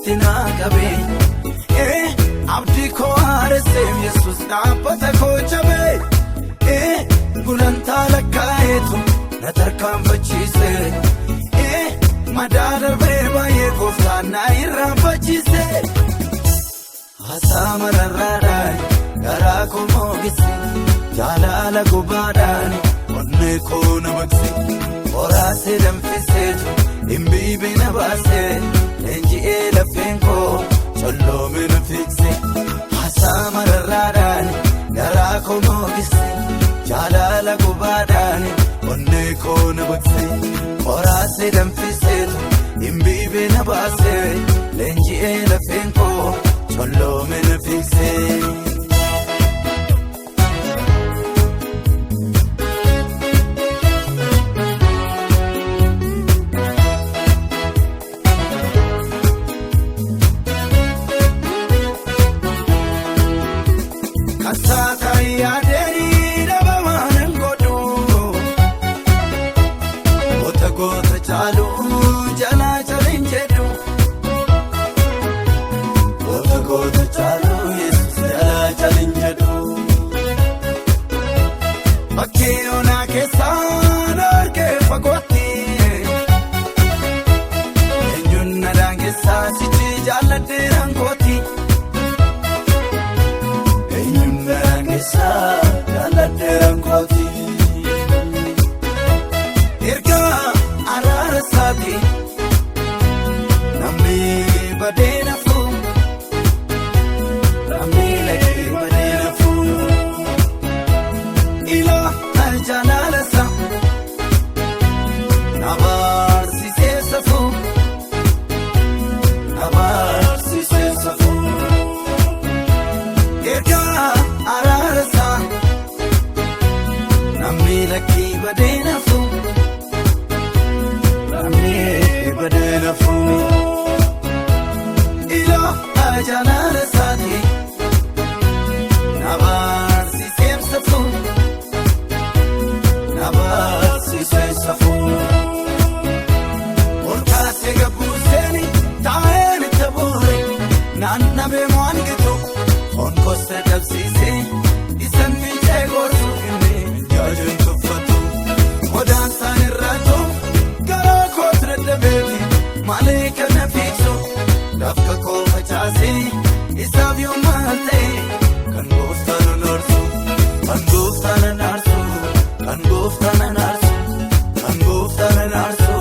Walitti naa qabee abdii koo haaresseef Yesuus dhaabbata koo jabee gulantaa lakkaa'eetu na tarkaanfachiise madaa darbee baay'ee gooftaan na irraanfachiise. Haasaa mararraadhaan garaa koo moogise, jaalala gubaadhaan onnee koo na baqse, qoraasee danfiseetu dhimbiibee na baase, leenji'ee lafeen koo colloome na fiigse. Haasaa mararraadhaan garaa koo moogise, jaalala gubaadhaan onnee koo na baqse, qoraasee danfiseetu dhimbiibee na baase, leenji'ee lafeen koo colloome na fiigse. Kasaataa yaadanii dhabamaa nan godhu, goota goota caalu jalaa jalin jedhu, goota goota caalu Yesuus jalaa jalin jedhu. Bakkee onaa keessaan argee fagootti, eenyuun na daangessaa sichi jaalladheeraan kooti. Eenyuun na daangessaa jaalladheeraan kooti. Ergaa araara isaati namni badee nafu, namni lakkee badee nafu. Ilaa jaalala isaa na barsiisee safuu, na barsiisee safuu. Ergaa araara isaa namni lakkii badee nafu, namni badee nafu. Ilaa jaalala isaati na barsiisee safuu, na barsiisee safuu. Olkaasee gabbuuseeni taa'een itti buure, naannabee waan gitu foon kosta dabsiisee, isa miicee gorsu inni jaajuun tuffatu. Qodaan irraa garaa kooti dadhabeeti malee kana fiigsu, dafqa koo facaasee isaaf yoo maal ta'e, kan gooftaan na aarsu, kan gooftaan na aarsu, kan gooftaan na aarsu, kan gooftaan na aarsu.